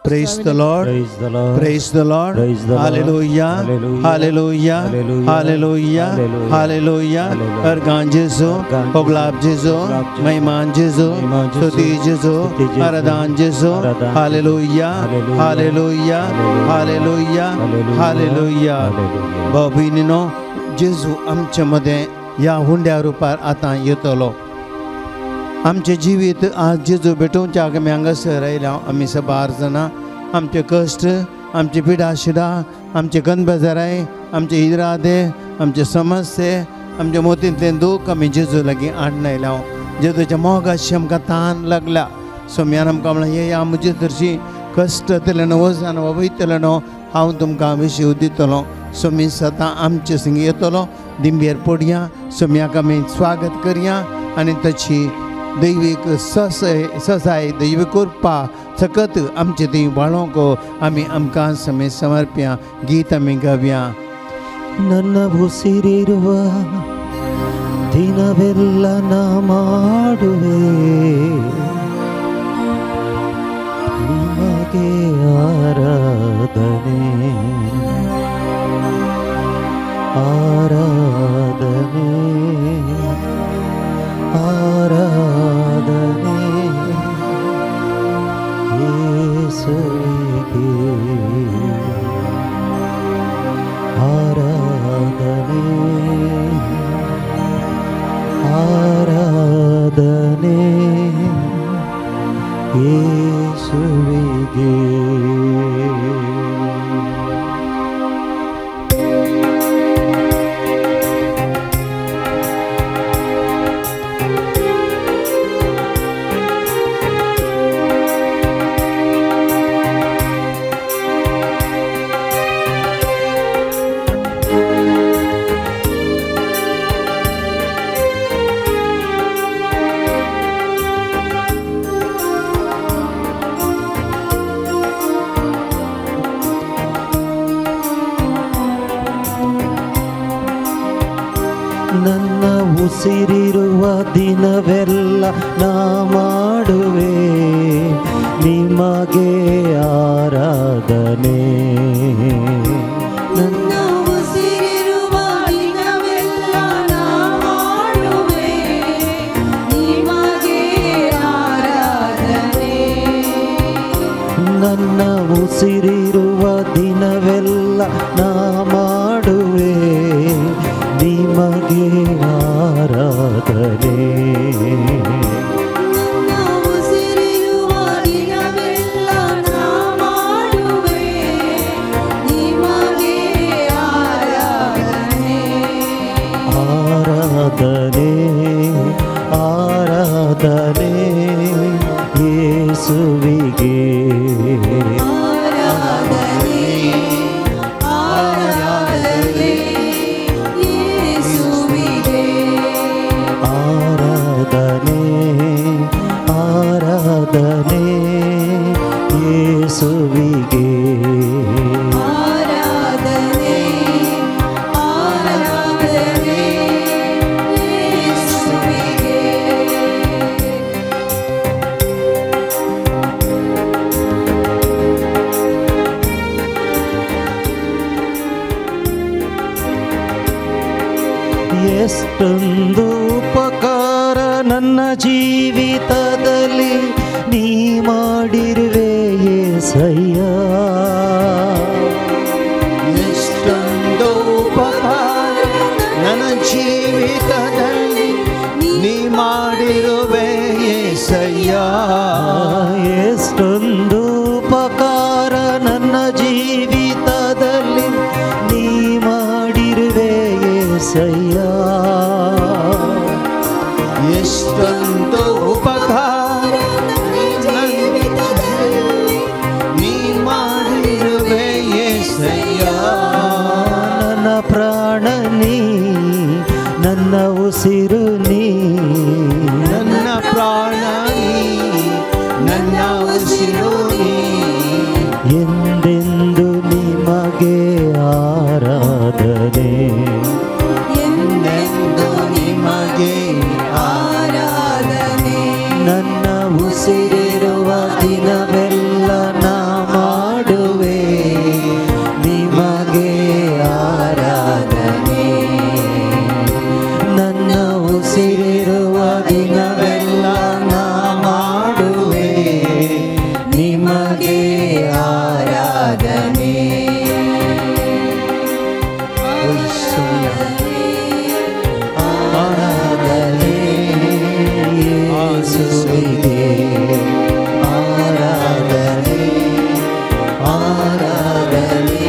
Praise the Lord. Praise the Lord. Praise the Lord. Praise the Lord. Hallelujah. Hallelujah. Hallelujah. Hallelujah. Hallelujah. Hallelujah. Organ जेजू, organ जेजू, ओगलाब जेजू, ओगलाब जेजू, महिमान जेजू, महिमान जेजू, स्तुति जेजू, स्तुति जेजू, आराधन जेजू, आराधन जेजू, hallelujah, hallelujah, hallelujah, hallelujah, hallelujah, hallelujah. Hallelujah. भाव भयणीनो, जेजू आमचे मदें ह्या हुंड्या रुपार आतां येतलो. आमचें जिवीत आज जेजू भेटोवच्याक आमी हांगासर आयल्या. आमी सबार जाणां आमचे कश्ट, आमची पिडा शिडा, आमचे गंदबेजाराय, आमचे इरादे, आमचे समस्ये, आमच्या मोतींतलें दूख आमी जेजू लागीं हाडून आयल्या. जेजूच्या मोगाशी आमकां तान लागल्या. सोम्यान आमकां म्हणलें, येया म्हजे तरशी कश्ट जातले न्हू, वजन वयतले न्हू, हांव तुमकां विशीव दितलो. सोमी सदां आमचे संगी येतलो. दिंबेर पडया, सोम्याक आमी स्वागत करया आनी तशी दैवीक ससाय, दैवीक कृपा सकत आमचे थंय बाळोवंक आमी आमकां समेत समर्प्या. गीत आमी गावया. ನನ್ನ ಉಸಿರಿರುವ ದಿನವೆಲ್ಲ ನಾ ಮಾಡುವೆ ನಿಮಗೆ ಆರಾಧನೆ, ಆರಾಧನೆ, ಆರಾಧನೆ ಯೇಸುವಿಗೆ, ಆರಾಧನೆ, ಆರಾಧನೆ ಯೇಸುವಿಗೆ. ನನ್ನ ಉಸಿರಿರುವ ದಿನವೆಲ್ಲ ನಾ ಮಾಡುವೆ ನಿಮಗೆ ಆರಾಧನೆ. ನನ್ನ ಉಸಿರಿರುವ ದಿನವೆಲ್ಲ ನಾ ಮಾಡುವೆ ನಿಮಗೆ ಆರಾಧನೆ. ನನ್ನ ಉಸಿರಿರುವ ದಿನವೆಲ್ಲ ನಾ ಮಾಡುವೆ ನಿಮಗೆ ಆರಾಧನೆ. ನನ್ನ ಉಸಿರಿರುವ ದಿನವೆಲ್ಲ ನಾ ಮಾಡುವೆ ನಿಮಗೆ ಆರಾಧನೆ. ಆರಾಧನೆ, ಆರಾಧನೆ ಯೇಸುವಿಗೆ. ಆರಾಧನೆ, ಆರಾಧನೆ ಯೇಸುವಿಗೆ. ಆರಾಧನೆ, ಆರಾಧನೆ ಯೇಸುವಿಗೆ. ಆರಾಧನೆ, ಆರಾಧನೆ ಯೇಸುವಿಗೆ. ಎಷ್ಟೊಂದು ಉಪಕಾರ ನನ್ನ ಜೀವಿತದಲ್ಲಿ ನೀ ಮಾಡಿರುವೆ ಯೇಸಯ್ಯ. ಎಷ್ಟೊಂದು ಉಪಕಾರ ನನ್ನ ಜೀವಿತದಲ್ಲಿ ನೀ ಮಾಡಿರುವೆ ಯೇಸಯ್ಯ. ಎಷ್ಟೊಂದು ಉಪಕಾರ ನನ್ನ ಜೀವಿತದಲ್ಲಿ ನೀ ಮಾಡಿರುವೆ ಯೇಸಯ್ಯ. ಎಷ್ಟೊಂದು ಉಪಕಾರ ಜೀವಿತದಲ್ಲಿ ನೀ ಮಾಡಿರುವೆ ಯೇಸಯ್ಯ. ನನ್ನ ಪ್ರಾಣ ನೀ, ನನ್ನ ಉಸಿರು ನೀ, ನನ್ನ ಪ್ರಾಣ ನೀ, ನನ್ನ ಉಸಿರು ನೀ, ಎಂದೆಂದು ನಿಮಗೆ ಆರಾಧನೆ. ಎಂದೆಂದು ನಿಮಗೆ ಆರಾಧನೆ. ನನ್ನ ಉಸಿರಿರುವ ದಿನವೆಲ್ಲ ನಾ ಉಸಿರಿರುವ ದಿನವೆಲ್ಲ ನಾ ಮಾಡುವೆ ನಿಮಗೆ ಆರಾಧನೆ. ಆರಾಧನೆ ಯೇಸುವಿಗೆ, ಆರಾಧನೆ ಆರಾಧನೆ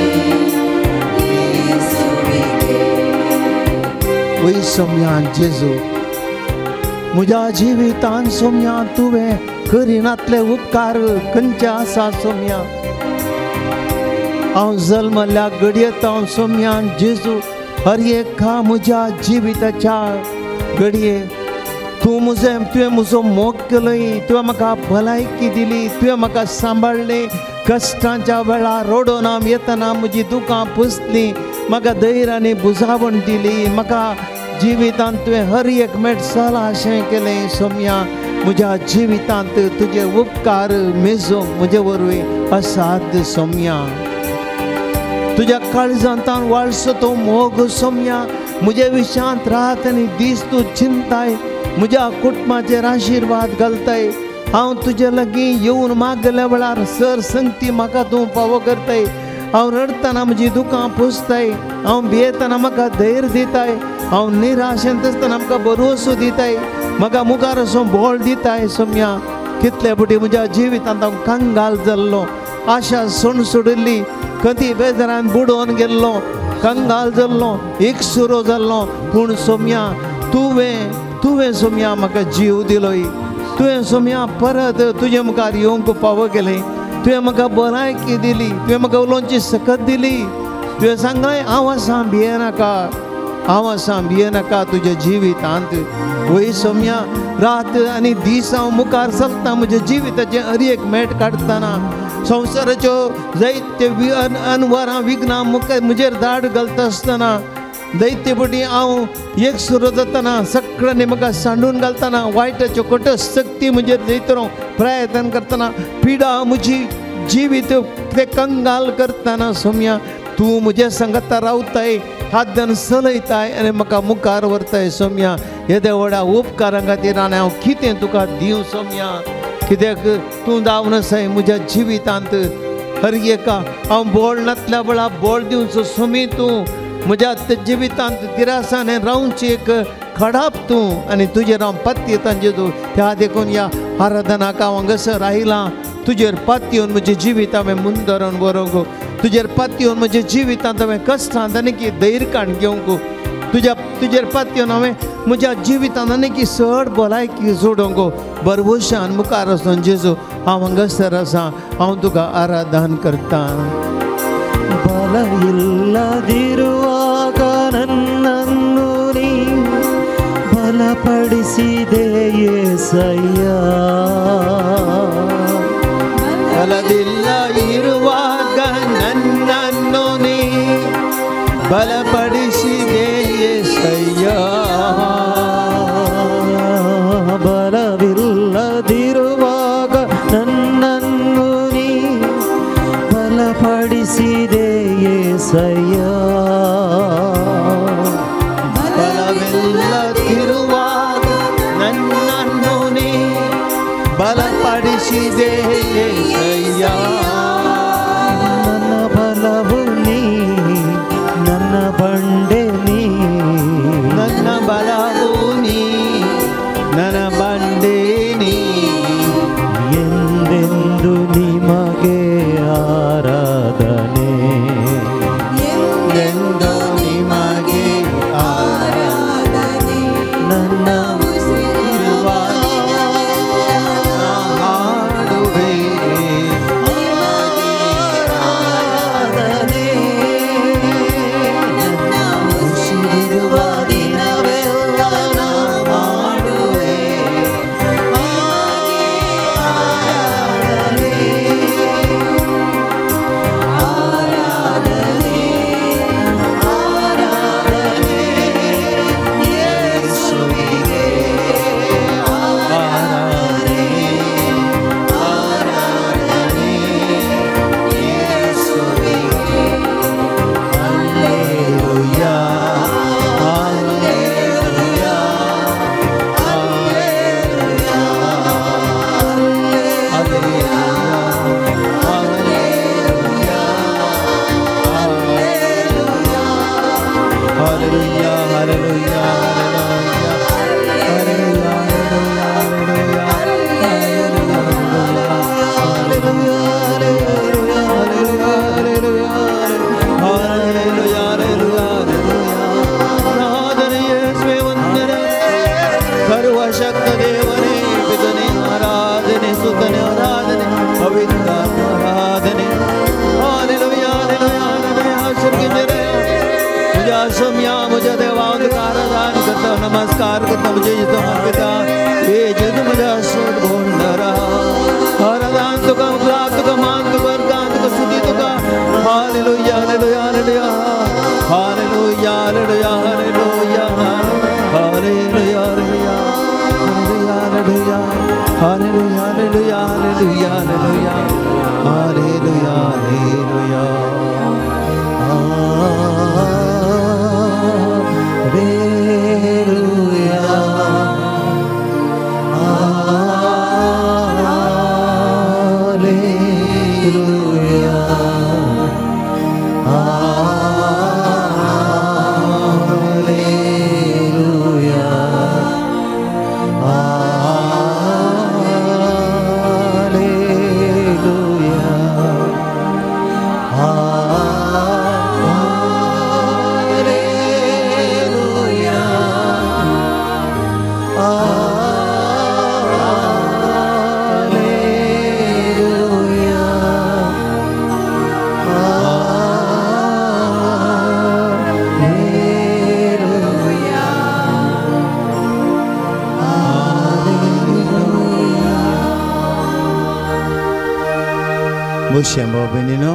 ಯೇಸುವಿಗೆ. वय सोम्या जेजू म्हज्या जिवितान सोम्या तुवें करिनातले उपकार खंयचे आसा सोम्या. हांव जल्मल्या घडयेत हांव सोम्या जेजू हर एका म्हज्या जिविताच्या घडये तूं म्हजें तुवें म्हजो मोग केलोय, तुवें म्हाका भलायकी दिली, तुवें म्हाका सांबाळ्ळें. कश्टांच्या वेळार रडोन हांव येतना म्हजी दुकां पुसलीं, म्हाका धैर्य आनी बुजावण दिली. म्हाका जिवितांत तुवें हर एक मेट सलाशें केलें सोम्या. म्हज्या जिवितांत तुजे उपकार मेजूंक म्हजे वरवीं असाध्य सोम्या. तुज्या काळजांत वाळसो तो मोग सोम्या म्हजे विशांत रात आनी दीस तूं चिंताय, म्हज्या कुटुंबाचेर आशिर्वाद घालताय. हांव तुजे लागीं येवन मागल्या वेळार सर संगती म्हाका तूं फावो करताय. हांव रडटना म्हजी दुकां पुसताय, हांव भियेतना म्हाका धैर्य दिताय, हांव निराशेंत आसतना म्हाका भरवसो दिताय, म्हाका मुखार असो बोळ दिताय सोम्या. कितले फावटी म्हज्या जिवितांत हांव कंगाल जाल्लो, आशा सोण सोडिल्ली, कदी बेजारान बुडोवन गेल्लो, कंगाल जाल्लो, एकसुरो जाल्लो. पूण सोम्या तुवें तुवें सोम्या म्हाका जीव दिलोय. तुवें सोम्या परत तुजे मुखार येवंक फावो केलें. तुवें म्हाका भलायकी दिली, तुवें म्हाका उलोवची सकत दिली. तुवें सांगलें हांव आसा भियेनाका, हांव आसा भियेनाका तुज्या जिवितांत. वय सोम्या रात आनी दीस हांव मुखार चलता म्हज्या जिविताचें हर एक मेट काडटना संवसाराच्यो जायते अनवरां विघ्नां मुखार म्हजेर दाड घालता आसतना दैत्य पटी हांव एक सुरो जातना सगळ्यांनी म्हाका सांडून घालतना वायटाच्यो कट शक्ती म्हजेर जैतलो प्रयत्न करतना पिडा म्हजी जिवीत ते कंगाल करतना सोम्या तूं म्हज्या संगता रावताय, हात धरून चलयताय आनी म्हाका मुखार व्हरताय सोम्या. येद्या व्हडा उपकारां खातीर आनी हांव कितें तुका दिवं सोम्या, कित्याक तूं जावन आसाय म्हज्या जिवितांत. हर एका हांव बोळ नातल्या वेळार बोळ दिवचो सोमी तूं म्हज्या जिवितांत तिरासान रावची एक खडाप तूं आनी तुजेर हांव पातयेतां जेजू. त्या देखून ह्या आराधनाक हांव हांगासर आयलां तुजेर पातयेवन म्हजें जिवीत हांवें मुंदरून व्हरूंक, तुजेर पातयेवन म्हजें जिवितांत हांवें कश्टांत आनी की धैर्यकाण घेवंक, तुजेर पातयेवन हांवें म्हज्या जिवितांत आनी की चड भलायकी जोडूंक. भरवशान मुखार वचून जेजू हांव हांगासर आसा, हांव तुका आराधन करतां. ಬಲ ಇಲ್ಲದಿರುವಾಗ ನನ್ನನ್ನು ನೀ ಬಲಪಡಿಸಿದೆ ಯೇಸಯ್ಯ. ಬಲದಿಲ್ಲ ಇರುವಾಗ ನನ್ನನ್ನು ನೀ ಬಲಪಡಿಸಿದೆ ಯೇಸಯ್ಯ. ಬಲವಿಲ್ಲದಿರುವಾಗ ನನ್ನನ್ನು ನೀ ಬಲಪಡಿಸಿದೆ ಯೇಸಯ್ಯ. ಬಲವಿಲ್ಲದಿರುವಾಗ ನನ್ನನ್ನು ನೀ ಬಲಪಡಿಸಿದೆ ಯೇಸಯ್ಯ. ನನ್ನ ಬಲವು ನೀ, ನನ್ನ ಬಂಡೆ ನೀ, म्हज्या देवा हांव तुका आराधन करता, नमस्कार करता म्हजे जेजू पिता, हे जेजू म्हज्या सोडगोंडरा, आराधन तुका, तुका मान, तुका अर्गान, तुका स्तुती तुका। Hallelujah, hallelujah, hallelujah, hallelujah, hallelujah, hallelujah, hallelujah, hallelujah, hallelujah, hallelujah, hallelujah, hallelujah, hallelujah, hallelujah. Hallelujah, hallelujah, hallelujah, hallelujah, hallelujah, hallelujah, hallelujah, hallelujah. बसया भाव भयणीनो।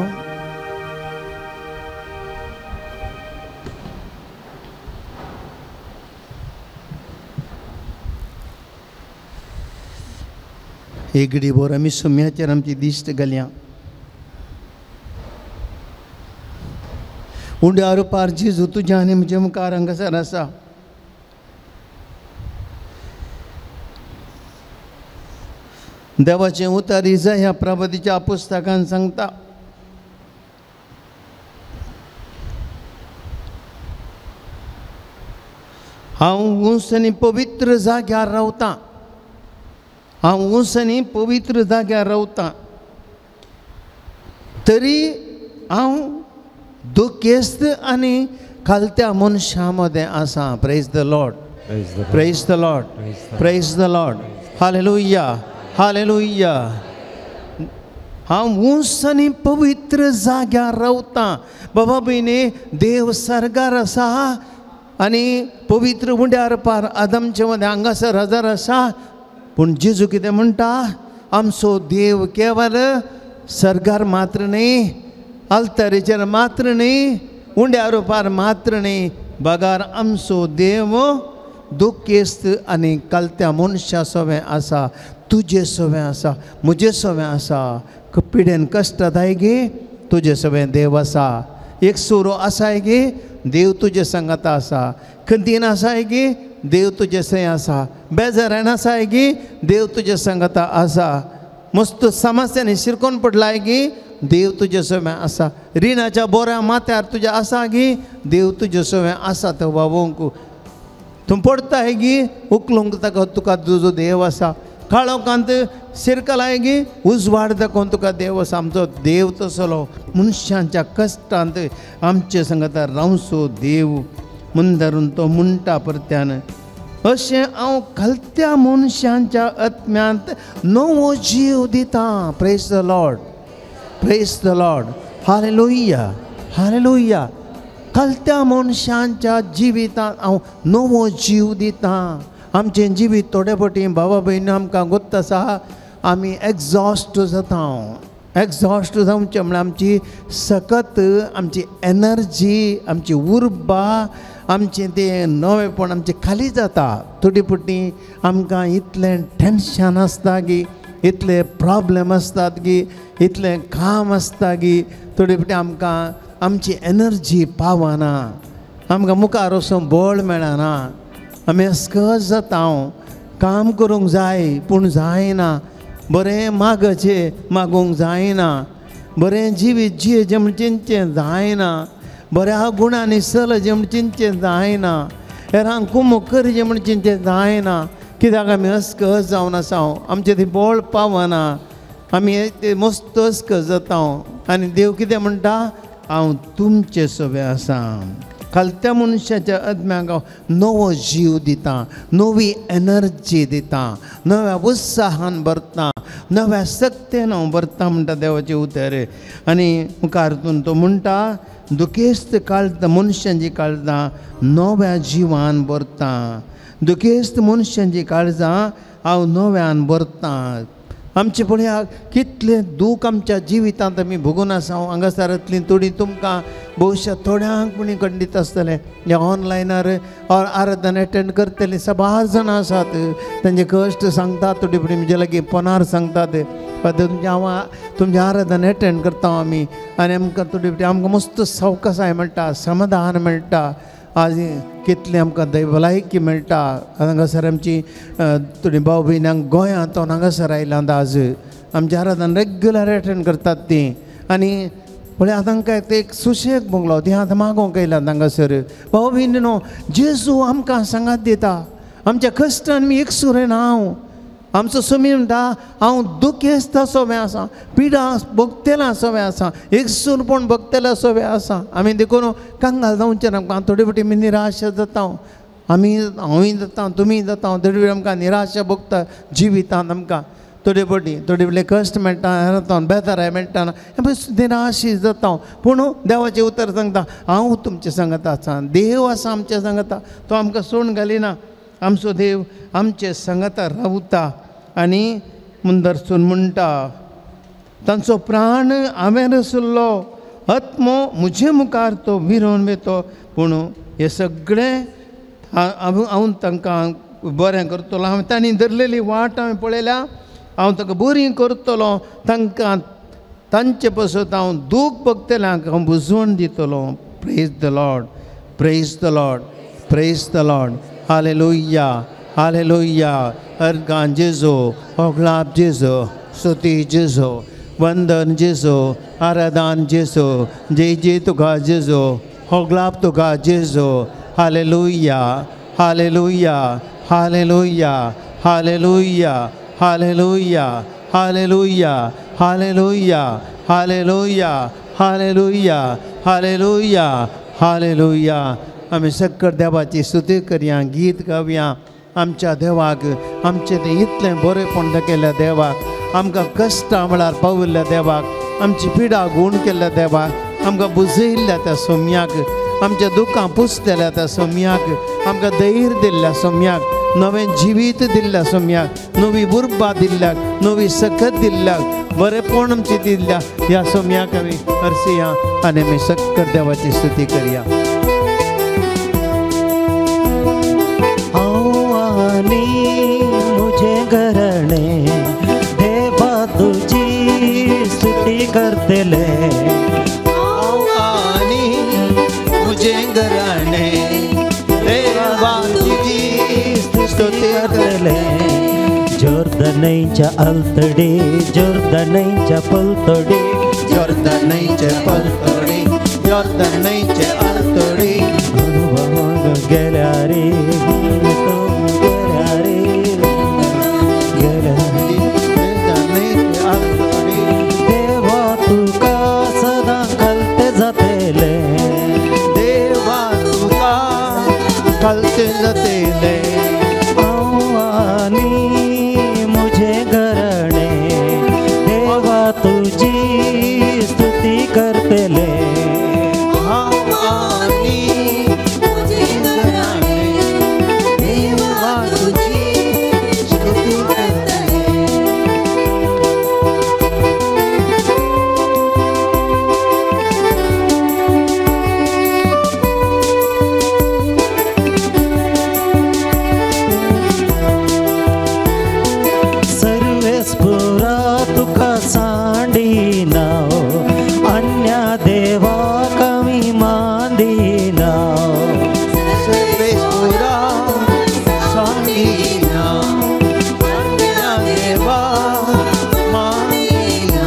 एक घडी भर आमी सुम्याचेर आमची दिश्ट घालया। उंड्या रुपार जेजू तुज्या आनी म्हज्या मुखार हांगासर आसा। देवाचें उतर इजा ह्या प्रभातीच्या पुस्तकान सांगता, हांव उंच आनी पवित्र जाग्यार रावतां, हांव उंच आनी पवित्र जाग्यार रावतां, तरी हांव दुखेस्त आनी खालत्या मनशां मदें आसा। Praise the Lord, praise the Lord, praise the Lord, hallelujah, hallelujah. हांव उंच आनी पवित्र जाग्यार रावतां। बाबा भयणी, देव सर्गार आसा आनी पवित्र उंड्यार पार आदमचे मदें हांगासर हजार आसा, पूण जेजू कितें म्हणटा, आमचो देव केवल सर्गार मात्र न्ही, आल्तारीचेर मात्र न्ही, उंड्या रुपार मात्र न्ही, बगार आमचो देव दुखेस्त आनी कालत्या मनशा सवें आसा, तुजे सवें आसा, म्हजे सवें आसा। पिडेन कश्टाताय गे, तुजे सवें देव आसा। एक सुरो आसाय गे, देव तुजे सांगाता आसा। खंतीन आसाय गे, देव तुजे सय आसा। बेजारान आसाय गे, देव तुजे सांगाता आसा। मस्त समस्यांनी शिरकोन पडलाय गे, देव तुजे सवें आसा। रिणाच्या बोऱ्या माथ्यार तुज्या आसा गे, देव तुजे सवें आसा। तो बाबूंक तूं पडताय गे, उखलूंक ताका तुका तुजो देव आसा। काळोखांत शिरकलाय गे, उजवाड दाखोवन तुका देव आसा। आमचो देव तसलो मनशांच्या कश्टांत आमचे संगता रावचो देव म्हूण धरून तो म्हणटा परत्यान, अशें हांव खालत्या मनशांच्या आत्म्यांत नवो जीव दिता। Praise the Lord, praise the Lord, hallelujah, hallelujah. खालत्या मनशांच्या जिवितांत हांव नवो जीव दिता। आमचें जिवीत थोडे फावटी बाबा भयणी आमकां गोत्त आसा, आमी एग्जॉस्ट जाता। एग्जॉस्ट जावचें म्हळ्यार आमची सकत, आमची एनर्जी, आमची उर्बा, आमचें तें नवेपण आमचें खाली जाता। थोडी फावटी आमकां इतलें टेंशन आसता की, इतले प्रॉब्लम आसतात की, इतलें काम आसता की थोडी फावटी आमकां आमची एनर्जी पावना, आमकां मुखार वचूंक बळ मेळना, आमी अस्कस जाता। काम करूंक जाय पूण जायना, बरें मागचें मागूंक जायना, बरें जिवीत जियेचें म्हूण चिंतचें जायना, बऱ्या गुणांनी चलचें म्हूण चिंतचें जायना, हेरांक कुमक करचें म्हूण चिंतचें जायना। कित्याक आमी अस्कस जावन आसा, आमचें ती बळ पावना, आमी ते मस्त अस्कस जाता। आनी देव कितें म्हणटा, हांव तुमचे सवें आसा। खालत्या मनशाच्या आत्म्याक हांव नवो जीव दिता, नवी एनर्जी दिता, नव्या उत्साहान भरता, नव्या सक्तेन हांव भरता म्हणटा देवाचें उतर. आनी मुखार तो म्हणटा दुखेस्त काळजां मनशांची काळजां नव्या जिवान भरता, दुखेस्त मनशांची काळजां हांव नव्यान भरता. आमचे पळया कितलें दूख आमच्या जिवितांत आमी भोगून आसा. हांगासरांतलीं थोडीं तुमकां भोवशा थोड्यांक पुणी खंडीत आसतलें. ह्या ऑनलायनार ऑर आराधन एटेंड करतलीं साबार जाणां आसात, तेंचे कश्ट सांगतात, थोडी फुडें म्हजे लागीं फोनार सांगतात, तुमचें हांव तुमचें आराधन एटेंड करता आमी आनी आमकां थोडी फुडें आमकां मस्त सवकासाय मेळटा, समाधान मेळटा. आज कितलें आमकां भलायकी मेळटा. हांगासर आमची थोडी भाव भयणांक गोंयांत हांगासर आयल्यात आज आमच्या आराधन रेगुलर एटेंड करतात तीं. आनी पळय आतां तांकां एक सुशेग भोगलो, तीं आतां मागोवंक आयल्यात हांगासर. भाव भयणीनो, जेजू आमकां सांगात दिता, आमच्या कश्टान आमी एकसुरें ना. हांव आमचो स्वामी म्हणटा हांव दुखेस्त सोवें आसा, पिडा भोगतेला सोवें आसा, एकसूरपण भोगतेला सोवें आसा. आमी देखून कंगाल जावचें ना. आमकां थोडे फावटी आमी निराशा जाता, आमी हांवूय जाता, तुमीय जाता, थोडे फावटी आमकां निराशा भोगता जिवितांत. आमकां थोडे फावटी थोडे फावटी कश्ट मेळटा, बेजाराय मेळटा, निराशी जाता. पूण देवाचें उतर सांगता हांव तुमचें सांगता आसा, देव आसा आमचें सांगता, तो आमकां सोडून घालिना. आमचो देव आमचे सांगाता रावता. आनी मुंदरसून म्हणटा तांचो प्राण हांवें रसलो, आत्मो म्हजे मुखार तो विरोन वेतो. पूण हें सगळें हांव तांकां बरें करतलो. हांवें तांणी धरलेली वाट हांवें पळयल्या, हांव तांकां बरी करतलो, तांकां तांचे पासत हांव दूख भोगतल्यांक हांव बुजवण दितलो. Praise the Lord, praise the Lord, praise the Lord. Hallelujah, hallelujah. Organ जेजू, होगलाप जेजू, स्तुती जेजू, वंदन जेजू, आराधन जेजू, जय जय तुका जेजू, होगलाप तुका जेजू. Hallelujah, hallelujah, hallelujah, hallelujah, hallelujah, hallelujah, hallelujah, hallelujah, hallelujah, hallelujah, hallelujah. आमी सक्कर देवाची स्तुती करया, गीत गावया आमच्या देवाक. आमचें तें इतलें बरेंपण दाखयल्या देवाक, आमकां कश्टां म्हळ्यार पाविल्ल्या देवाक, आमची पिडा गूण केल्ल्या देवाक, आमकां बुजयिल्ल्या त्या सोम्याक, आमच्या दुखां पुसतल्या त्या सोम्याक, आमकां धैर्य दिल्ल्या सोम्याक, नवें जिवीत दिल्ल्या सोम्याक, नवी उर्बा दिल्ल्याक, नवी सकत दिल्ल्याक, बरेंपण आमचें दिल्ल्या ह्या सोम्याक आमी हरसिया आनी आमी सक्कर देवाची स्तुती करया. मुझे घराणे देवा तुझी स्तुती करतले, आनी मुझे घराणे देवा तुझी स्तुती करतले. जोर्दनैच्या आलतडी, जोर्दनैच्या पलतडी, जोर्दनैचे पलतडी, जोर्दनैचे आलतडी, गेल्या रे देवा तुका सदां कलते जातले, देवा तुका कलते जातले. हांव आनी म्हजें घराणें देवा तुजी स्तुती करतले, हांव आनी म्हजें घराणें देवा तुजी स्तुती करतले. सर्वेस्पुरा तुका सांडिना, अन्य देवाक आमी मांदिना, सर्वेस्पुरा सांडिना, अन्य देवाक मांदिना.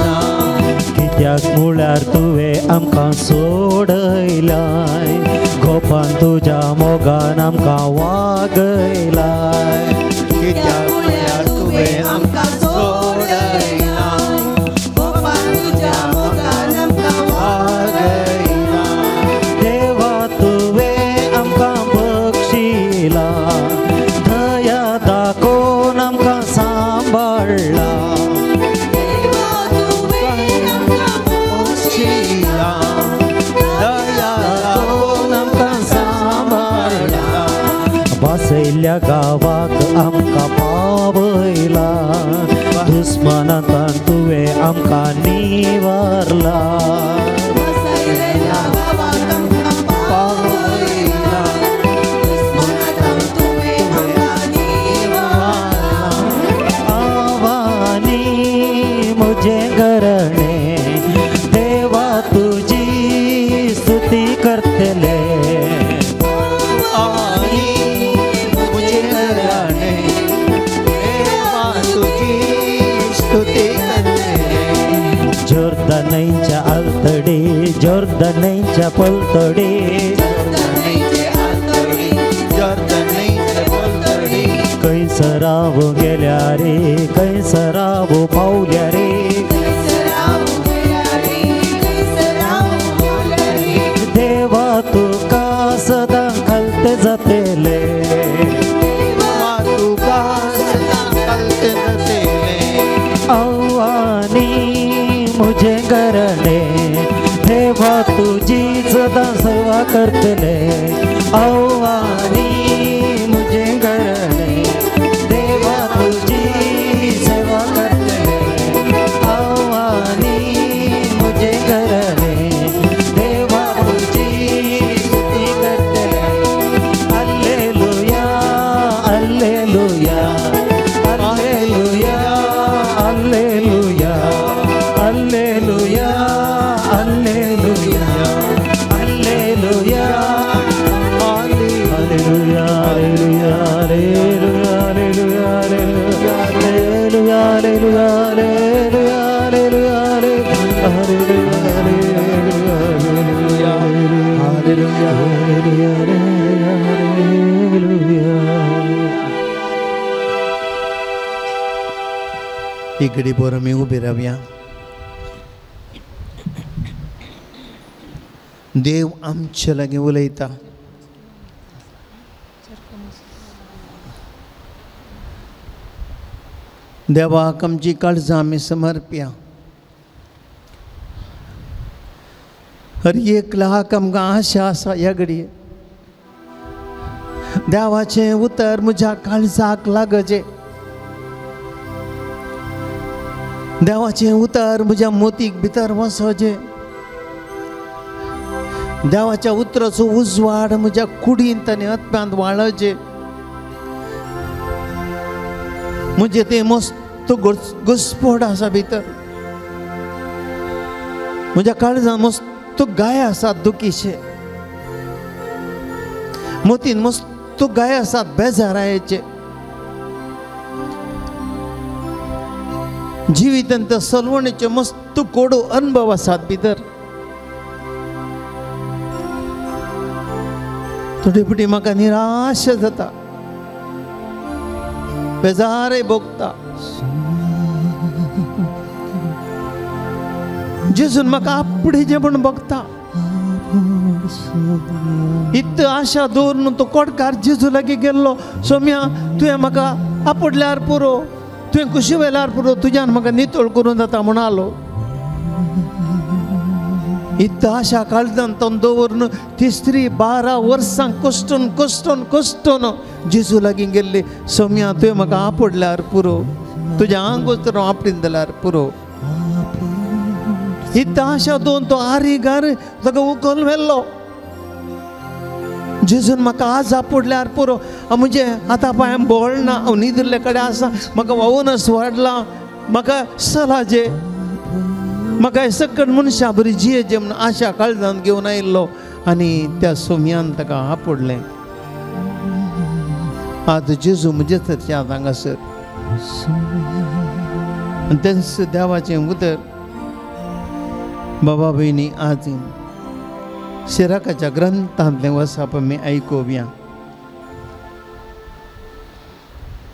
कित्याक म्हळ्यार तुवें आमकां सोडयलाय, गोपान तुज्या मोगान आमकां वागयलाय. कित्याक म्हळ्यार तुवें आमकां सोडयलाय, गोपान तुज्या मोगान आमकां वागयलाय. देवा तुवें आमकां बक्षिला, दया दाखोवन आमकां सांबाळ्ळा. वसयल्ल्या गांवाक आमकां पावयला, दुस्मानांतान तुवें आमकां निवारला। आवानी म्हजें घराणें देवा तुजी स्तुती करतले। आवानी म्हजें घराणें देवा तुजी स्तुती करतले। जोर्दनाच्या आलतडी, जोर्दनाच्या पलतडी, कैसराव गेल्या रे, कैसराव पावल्या रे। देवा तुका सदां खालते जातले, देवा तुका सदां खालते जातले। आव्हानी म्हजें घराणें देवा तुजी सदां सेवा करतले। आव्हानी म्हजें घराणें देवा तुजी सेवा करतले। आव्हानी म्हजें घराणें देवा तुजी स्तुती करतले। Alleluia, alleluia, alleluia, alleluia, alleluia, alleluia, alleluia, alleluia, alleluia, alleluia, alleluia, alleluia, alleluia, alleluia, alleluia, alleluia, alleluia. एक घडी भर आमी उबी रावया। देव आमचे लागीं उलयता। देवाक आमची काळजां आमी समर्प्या। हर एक लाख आमकां आशा आसा ह्या घडये देवाचें उतर म्हज्या काळजाक लागचें, देवाचें उतर म्हज्या मोतीक भितर वचचें, देवाच्या उतराचो उजवाड म्हज्या कुडींत आनी आत्म्यांत वाळचें। म्हजें तें मस्त घुस्पोट आसा भितर, म्हज्या काळजांत मस्त गाय आसात दुखीचे, मोतीन मस्त गाय आसात बेजारायेचे। जिवितांत सलवणेचे मस्त कोडो अनुभव आसात भितर। थोडे फावटी म्हाका निराश जाता, बेजारय भोगता। जेजून म्हाका आपणें म्हूण भोगता। इत आशा दवरून तो कोटकार जेजू लागीं गेल्लो, सोम्या तुवें म्हाका आपडल्यार पुरो, तुवें कुशी वेल्यार पुरो, तुज्यान म्हाका नितळ करूं जाता म्हणालो। इत आशा काळजान तो दवरून ती स्त्री 12 वर्सां कश्टून कश्टून कश्टून जेजू लागीं गेल्ली, सोम्या तुवें म्हाका आपडल्यार पुरो, तुज्या आंगूच तर हांव आपडीन जाल्यार पुरो। इत आशा दोन तो आरीगार ताका उखल व्हेल्लो। जेजून म्हाका आज आपडल्यार पुरो, म्हजें हाता पांय बळ ना, हांव न्हिदिल्ले कडेन आसा, म्हाका व्हांवूनच वाडलां, म्हाका सलाजे, म्हाका सकट मनशां बरी जियेचे म्हूण आशा काळजांत घेवन आयिल्लो आनी त्या सोम्यान ताका आपडलें। आज जेजू म्हजे थंयच्यान हांगासर आनी तेंच देवाचें उतर बाबा भयणी आज सिराकाच्या ग्रंथांतलें वसाप आमी आयकुया।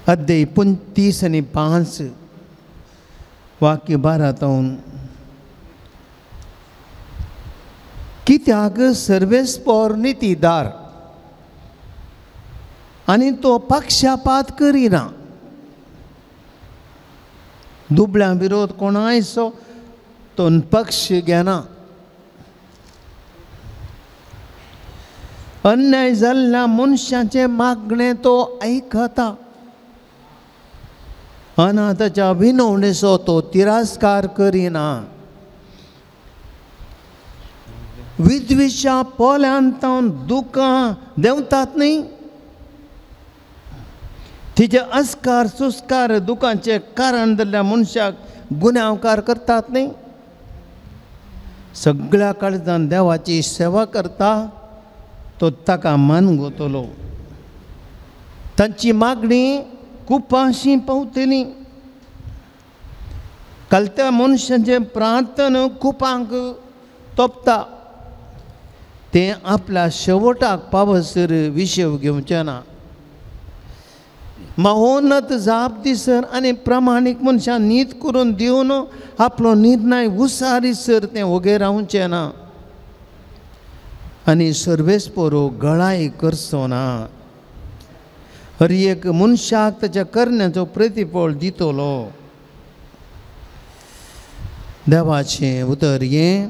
अध्याय 35 आनी 5 वाक्य 12 तावन। कित्याक सर्वेस्पोर नितीदार आनी तो पक्षपात करिना, दुबळ्यां विरोध कोणायचो तो पक्ष घेना। अन्याय जाल्ल्या मनशाचें मागणें तो आयकता. अनाथाच्या विनवणेचो तो तिरस्कार करिना. विद्विशा पोल्यांत दुकां देंवतात न्ही, तिचे अस्कार सुस्कार दुकांचें कारण जाल्ल्या मनशाक गुन्यांवकार करतात न्ही. सगळ्या काळजान देवाची सेवा करता तो ताका मानगोतलो. तांची मागणी कुपाशी पावतली. कालत्या मनशाचें प्रार्थना कुपांक तोपता. तें आपल्या शेवटाक पावसर विशेव घेवचें ना. महोन्नत जाप दिसर आनी प्रमाणीक मनशान नीत करून दिवन आपलो निर्णय उसारीसर तें वगेर रावचें ना आनी सर्वेस्पोरो गळाय करचो ना. हर एक मनशाक ताच्या करण्याचो प्रतिफळ दितलो. देवाचें उतर हें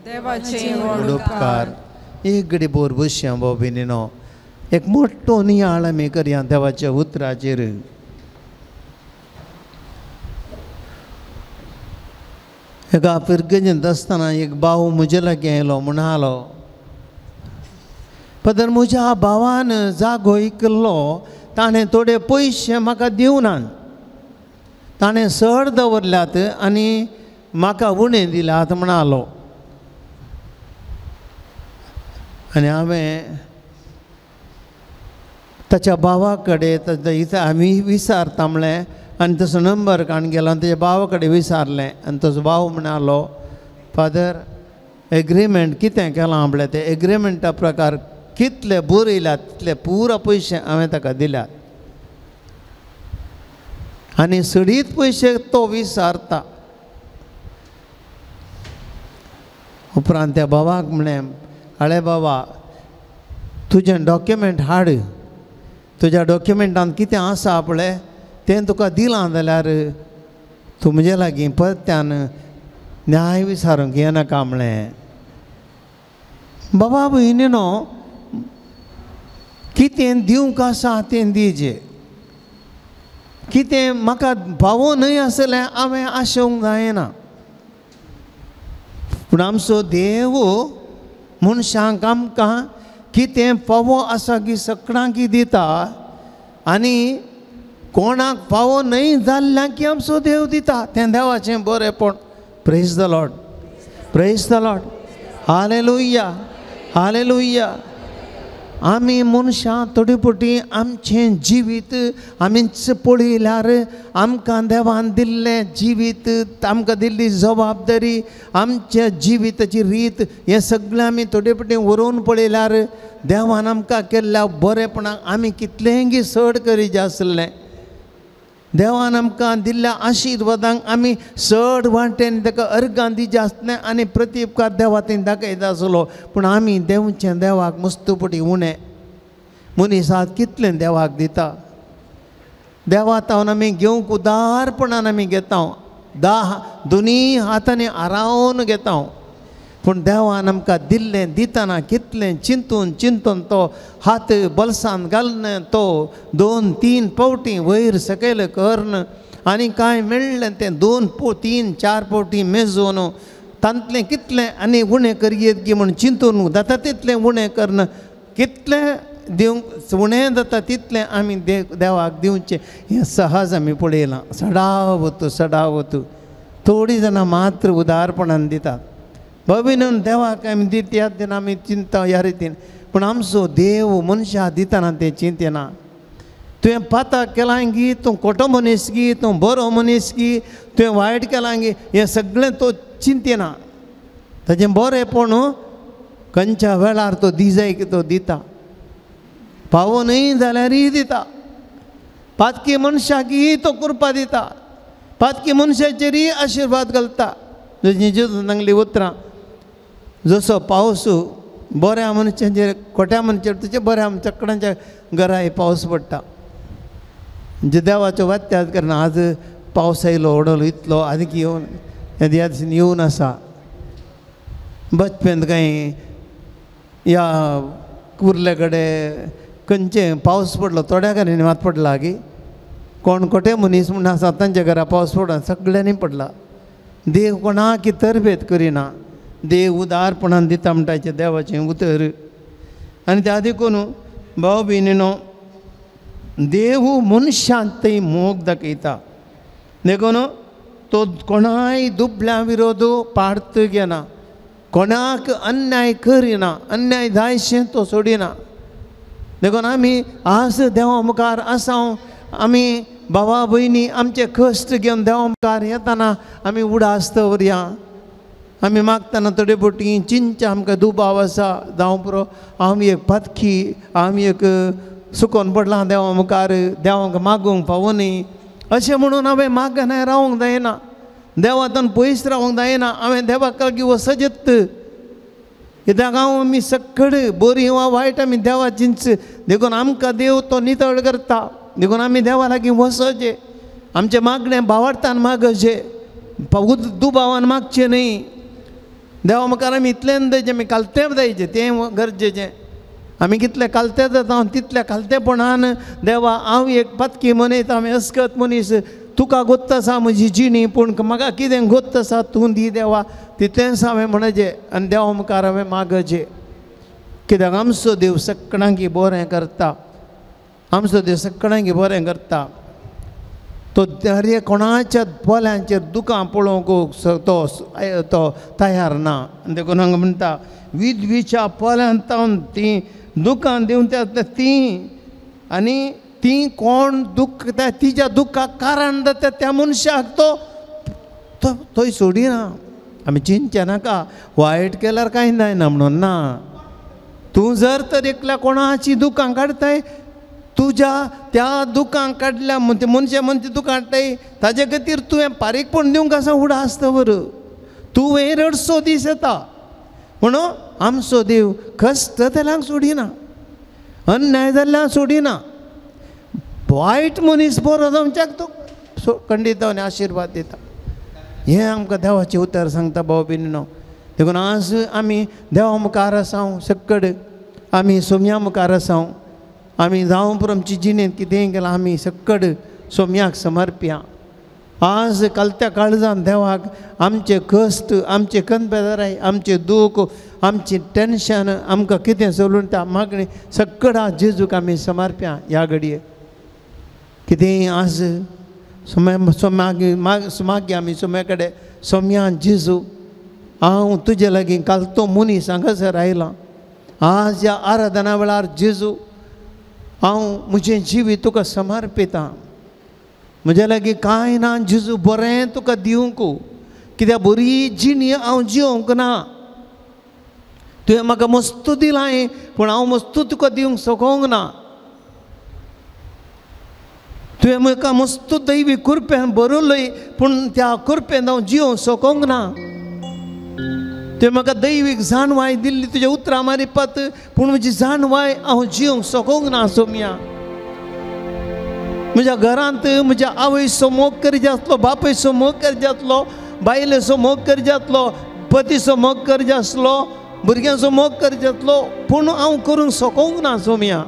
देवाचें व्हड उपकार. एक घडी बोर बसया भाव भयणीनो, एक मोठो नियाळ आमी करया देवाच्या उतराचेर. एका फिरगजेंत आसतना एक भाव म्हजे लागीं आयलो, म्हणालो, पदर म्हज्या भावान जागो इकल्लो, ताणें थोडे पयशे म्हाका दिवनात, ताणें सड दवरल्यात आनी म्हाका उणें दिल्यात म्हणालो. आनी हांवें ताच्या भावा कडेन ताच्या आमी विचारता म्हणलें आनी तसो नंबर काडून गेलो आनी ताच्या भावा कडेन विचारलें आनी तसो भाव म्हणालो, फादर एग्रीमेंट कितें केलां म्हणलें, तें एग्रीमेंटा प्रकार कितले बरयल्यात तितले पुरा पयशे हांवें ताका दिल्यात आनी सडीत पयशे तो विचारता. उपरांत त्या भावाक म्हणलें, आळे बाबा तुजें डॉक्युमेंट हाड, तुज्या डॉक्युमेंटान कितें आसा पळय तें तुका दिलां जाल्यार तूं म्हजे लागीं परत्यान न्याय विचारूंक येनाका म्हणलें. बाबा भयणीनो, कितें दिवंक आसा तें दिजे, कितें म्हाका फावो न्हय आसलें हांवें आशोवंक जायना. पूण आमचो देव मनशांक आमकां कितें फावो आसा की सगळ्यांक दिता आनी कोणाक फावो न्हय जाल्ल्याक की आमचो देव दिता. तें देवाचें बरेंपण. Praise the Lord, praise the Lord, hallelujah, hallelujah. आमी मनशां थोडी फावटी आमचें जिवीत आमीच पळयल्यार आमकां देवान दिल्लें जिवीत, आमकां दिल्ली जबाबदारी, आमच्या जिविताची रीत, हें सगळें आमी थोडे फावटी वरोवन पळयल्यार देवान आमकां केल्ल्या बरेपणाक आमी कितलेंगी चड करीत आसलें. देवान आमकां दिल्ल्या आशिर्वादांक आमी चड वाटेन ताका अर्गां दिवचें आसलें आनी प्रतिपकार देवा थंय दाखयता आसलो. पूण आमी देवचें देवाक मस्त पटी उणें. मनीस आज कितलें देवाक दिता. देवा तावन आमी घेवंक उदारपणान आमी घेता, दोनी हातांनी आरावन घेता. पूण देवान आमकां दिल्लें दितना कितलें चिंतून चिंतून तो हात बलसान घालून तो 2-3 पावटी वयर सकयल करून आनी कांय मेळ्ळें तें 2, 3, 4 पावटी मेजून तांतलें कितलें आनी उणें करयेत की म्हूण चिंतून जाता तितलें उणें करून कितलें दिवंक उणें जाता तितलें आमी देवाक दिवचें. हें सहज आमी पळयलां. सडावत सडावत थोडीं जाणां मात्र उदारपणान दितात. भविनून देवाक आमी दितात तेन्ना आमी चिंता ह्या रितीन. पूण आमचो देव मनशां दितना तें चिंतना. तुवें पाताक केलां गी, तूं खोटो मनीस गी, तूं बरो मनीस गी, तुवें वायट केलां गी, हें सगळें तो चिंतना. ताजें बरेंपण खंयच्या वेळार तो दिजाय की तो दिता, फावो न्हय जाल्यारय दिता. पातकी मनशाकय तो कृपा दिता, पातकी मनशाचेरय आशिर्वाद घालता. जशीं जेजून सांगली उतरां, जसो पावस बऱ्या मनशांचेर खोट्या मनशाचेर तशें बऱ्या चकडांच्या घराय पावस पडटा. म्हणजे देवाचो वात्याद करना. आज पावस आयलो व्हडलो इतलो आनीक येवन ह्या दिसांनी येवन आसा. बचपेंत कांय ह्या उरले कडेन खंयचे पावस पडलो थोड्या घरांनी मात पडला की कोण कोटे मनीस म्हूण आसा तांच्या घरा पावस पडना सगळ्यांनी पडला. देव कोणाक तरबेत करिना, देव उदारपणान दिता म्हणटाचें देवाचें उतर. आनी त्या देखून भाव भयणीनो देव मनशांत थंय मोग दाखयता. देखून तो कोणाय दुबल्या विरोध पार्थ घेना, कोणाक अन्याय करिना, अन्याय जायशें तो सोडिना. देखून आमी आज देवा मुखार आसा, आमी भावा भयणी आमचे कश्ट घेवन देवा मुखार येतना आमी उडास दवरया. आमी मागतना थोडे बोटी चिंतच्या आमकां दुबाव आसा जावं पुरो आमी एक पातकी, आमी एक सुकोन पडलां देवा मुखार, देवाक मागूंक फावो न्ही अशें म्हणून हांवें मागना रावंक जायना, देवांतून पयस रावंक जायना. हांवें देवाक लागीं वचजेत कित्याक हांव आमी सक्कड बरी वा वायट आमी देवाचींच. देखून आमकां देव तो नितळ करता. देखून आमी देवा लागीं वचचें, आमचें मागणें भावार्थान मागचें, दुबावान मागचें न्ही. देवा मुखार आमी इतलें जायचें, आमी कालतें जायचें तें गरजेचें. आमी कितले कालते जाता तितल्या कालतेपणान देवा हांव एक पातकी मनीस, हांव अस्कत मनीस, तुका गोत्त आसा म्हजी जिणी, पूण म्हाका कितें गोत्त आसा तूं दी देवा, तितलेंच हांवें म्हणचें आनी देवा मुखार हांवें मागचें. कित्याक आमचो देव सगळ्यांक बरें करता, आमचो देव सगळ्यांक बरें करता. तो हर एक कोणाच्या पोल्यांचेर दुकां पळोवंक तो तो तयार ना. देखून हांगा म्हणटा विधवीच्या पोल्यांत ती दुकां दिवन त्या ती आनी ती कोण दुख्ख त्या तिच्या दुख्खाक कारण जाता त्या मनशाक तो थंय सोडिना. आमी चिंतचें नाका वायट केल्यार कांय जायना म्हणून ना. तूं जर तर एकल्या कोणाची दुकां काडताय, तुज्या त्या दुकां काडल्या मनशा मनशी दुकां काडटाय ताजे खातीर तुवें पारीकपण दिवंक आसा उडास दवर, तुवें रडसो दीस येता. म्हणून आमचो देव कश्ट जाल्यांक सोडिना, अन्याय जाल्ल्यांक सोडिना. वायट मनीस बरो जावच्याक तो खंडीत आनी आशिर्वाद दिता. हें आमकां देवाचें उतर सांगता भाव भयणीनो. देखून आज आमी देवा मुखार आसा, सक्कड आमी सोम्या मुखार आसा. आमी जावं पुरो आमची जिणेंत कितेंय केलां आमी सक्कड सोम्याक समर्प्या. आज कालत्या काळजान देवाक आमचे कश्ट, आमचे कनबेजाराय, आमचें दूख, आमचें टेंशन, आमकां कितें चलून त्या मागणी सक्कड आज जेजूक आमी समर्प्या. ह्या घडये कितेंय आज मागया आमी सोम्या कडेन, सोम्या जेजू हांव तुजे लागीं काल तो मनीस हांगासर आयला, आज ह्या आराधना वेळार जेजू हांव म्हजें जिवीत तुका समर्पितां. म्हज्या लागीं कांय ना जेजू बरें तुका दिवंक, कित्याक बरी जिणी हांव जिवंक ना. तुवें म्हाका मस्तू दिलां पूण हांव मस्तू तुका दिवंक सकोंक ना. तुवें म्हाका मस्तू दैवी कुरपेन बरयलोय पूण त्या कुरपेन हांव जिवंक सकोंक ना. तुवें म्हाका दैवीक जाणवाय दिल्ली तुज्या उतरां मारिपात, पूण म्हजी जाणवाय हांव जिवंक सकोंक ना. सोम्या म्हज्या घरांत म्हज्या आवयचो मोग करी जातलो, बापायचो मोग करी जातलो, बायलेचो मोग करी जातलो, पतीचो मोग करी जातलो, भुरग्यांचो मोग करी जातलो, पूण हांव करूंक सकोंक ना. सोम्या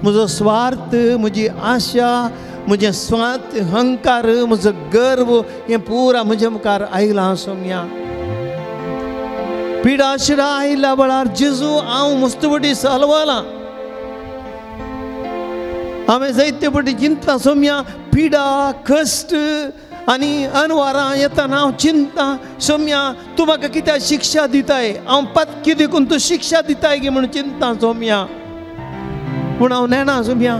म्हजो स्वार्थ, म्हजी आशा, म्हजें स्वार्थ, अहंकार, म्हजो गर्व हें पुरा म्हज्या मुखार आयलां. सोम्या पिडा शिडा आयल्या वेळार जेजू हांव मुस्तपटी सलवलां. हांवें जायते पटी चिंतलां सोम्या पिडा कश्ट आनी अनवारां येतना हांव चिंता सोम्या तूं म्हाका कित्याक शिक्षा दिताय, हांव पातकी देखून तूं शिक्षा दिताय गी म्हणून चिंता सोम्या. पूण हांव नेणा सोम्या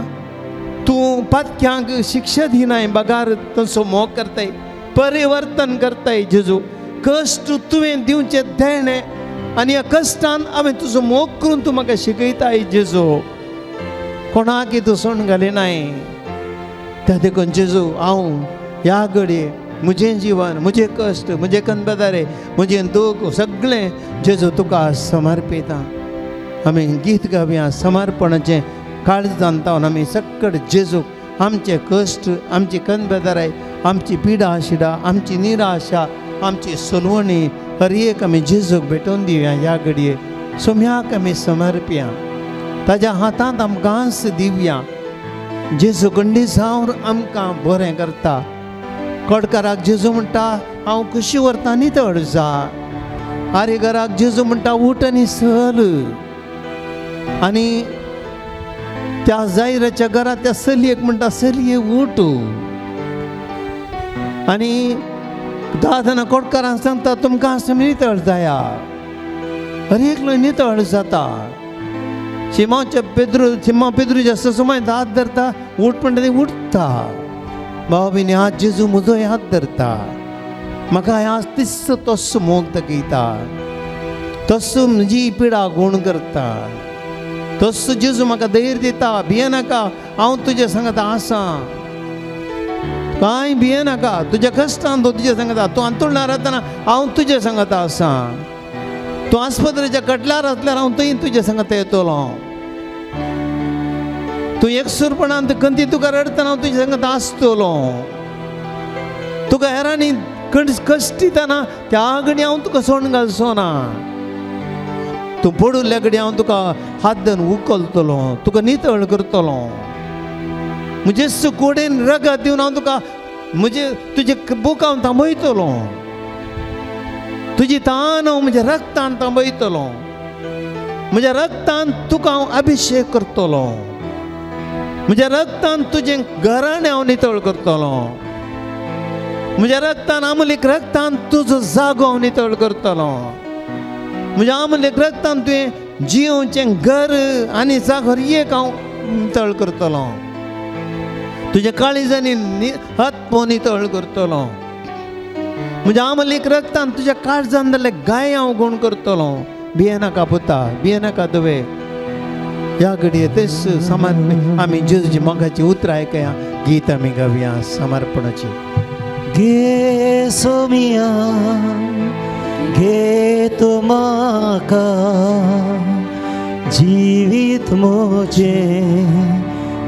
तूं पातक्यांक शिक्षा दिनाय, बगार तांचो मोग करताय, परिवर्तन करताय. जेजू कश्ट तुवें दिवचें देणें आनी ह्या कश्टान हांवें तुजो मोग करून तूं म्हाका शिकयताय. जेजू कोणाक तूं सोण घालिनाय. त्या देखून जेजू हांव ह्या घडये म्हजें जिवन, म्हजें कश्ट, म्हजें कनबेदारे, म्हजें दूख सगळें जेजू तुका समर्पिता. आमी गीत गावया समर्पणाचें काळजान तावन आमी सक्कड जेजूक आमचे कश्ट, आमची कनबेदाराय, आमची पिडा शिडा, आमची निराशा, आमची सलवणी हर एक आमी जेजूक भेटोवन दिवया. ह्या घडये सोम्याक आमी समर्पया. ताज्या हातांत आमकां दिवया. जेजू गंडीसांव आमकां बरें करता. कोडकाराक जेजू म्हणटा हांव खुशी व्हरता नितळ जा. आरेघराक जेजू म्हणटा उठ आनी सल. आनी त्या जायराच्या घरात त्या चलयेक म्हणटा चलये उठ. आनी 10 जाणां कोटकारांक सांगता तुमकां नितळ जाया. हर एकलो नितळ जाता. शिमाच्या पेद्रू शिमा पेद्रूच्या ससुमाय हात धरता उठ म्हणटा ती उठता. भाव भयणी आज जेजू म्हजोय हात धरता. म्हाका आज तिस्स तस्सो मोग दाखयता. तस्सो म्हजी पिडा गूण करता. तस्सो जेजू म्हाका धैर्य दिता. भियेनाका हांव तुज्या सांगता आसा. कांय भियेनाका. तुज्या कश्टान तो तुज्या सांगता. तूं अंतुळणार आसतना हांव तुज्या सांगता आसा. तूं आस्पत्रेच्या कटल्यार आसल्यार हांव थंय तुज्या सांगता येतलो. तूं एकसूरपणान खंती तुका रडतना हांव तुज्या सांगता आसतलो. तुका हेरांनी कश्टितना त्या घडी हांव तुका सोण घालचो ना. तूं पडुल्ल्या घडी हांव तुका हात धरून उखलतलो. तुका नितळ करतलो. म्हजे सुकोडेन रगत दिवन हांव तुका म्हजे तुजे बुक हांव थांबयतलो. तुजी तान हांव म्हज्या रक्तान थांबयतलो. म्हज्या रक्तान तुका हांव अभिशेक करतलो. म्हज्या रक्तान तुजें घराणें हांव नितळ करतलो. म्हज्या रक्तान आमलीक रक्तान तुजो जागो हांव नितळ करतलो. म्हज्या आमलीक रक्तान तुवें जियोवचें घर आनी जागो एक हांव नितळ करतलो. तुज्या काळिजांनी हात नितळ करतलो. म्हज्या आमलीक रक्तान तुज्या काळजान जाल्ले गाय हांव गूण करतलो. भियेनाका पुता, भियेनाका धुवे. ह्या घडये तेच समर्पण आमी जेजूची मोगाची उतरां आयकया. गीत आमी गावया समर्पणाची. घे सोमिया घे तूं म्हाका जिवीत म्हजें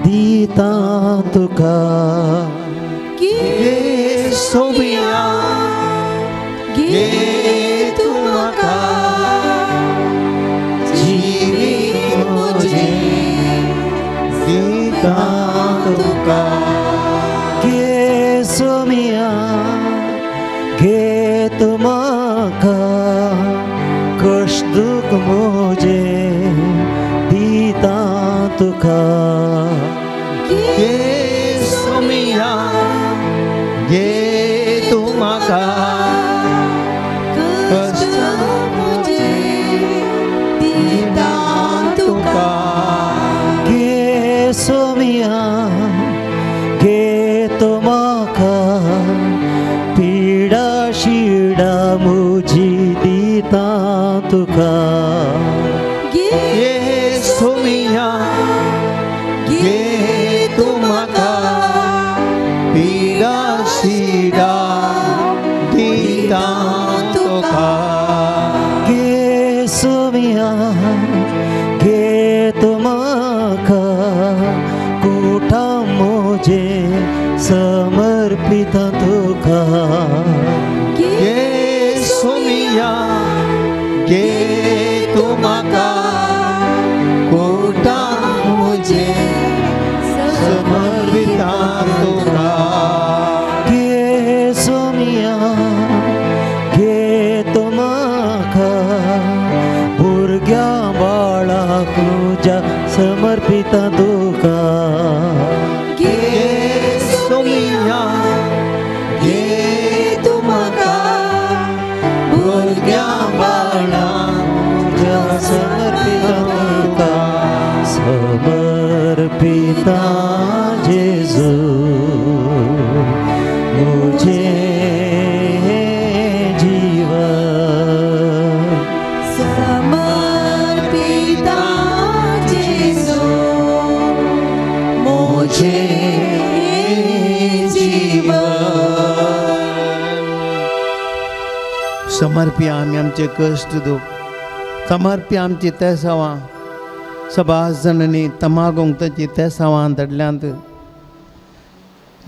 दिता तुका. घे सोमिया घे तूं म्हाका जिवीत म्हजें दिता तुका. घे सोमिया घे तूं म्हाका कश्ट दुख म्हजें दिता तुका. घे सोमिया घे तूं म्हाका कश्ट म्हजें दिता तुका. घे सोमिया घे तूं म्हाका पिडा शिडा म्हजी दिता तुका. घे सोमिया घे तूं म्हाका पिडा शिडा दिता तुका. घे सोमिया घे तूं म्हाका कुठा म्हजें समर्पिता तुका. घे सोमिया घे तूं म्हाका कुठा म्हजें समर्पिता तुका. घे सोमिया घे तूं म्हाका भुरग्या बाळाक तुज्या समर्पिता तुका. घे सोमिया घे तूं म्हाका भुरग्या बाळाक तुज्या समर्पिता तुका. समर्पिता जेजू म्हजें जीवन. समर्पिता जेजू म्हजें जीवन. समर्पया आमी आमचे कश्ट दुख. समर्पया आमची तेसावां. सबास जननी तमागोंक ताची तेसावां धाडल्यांत.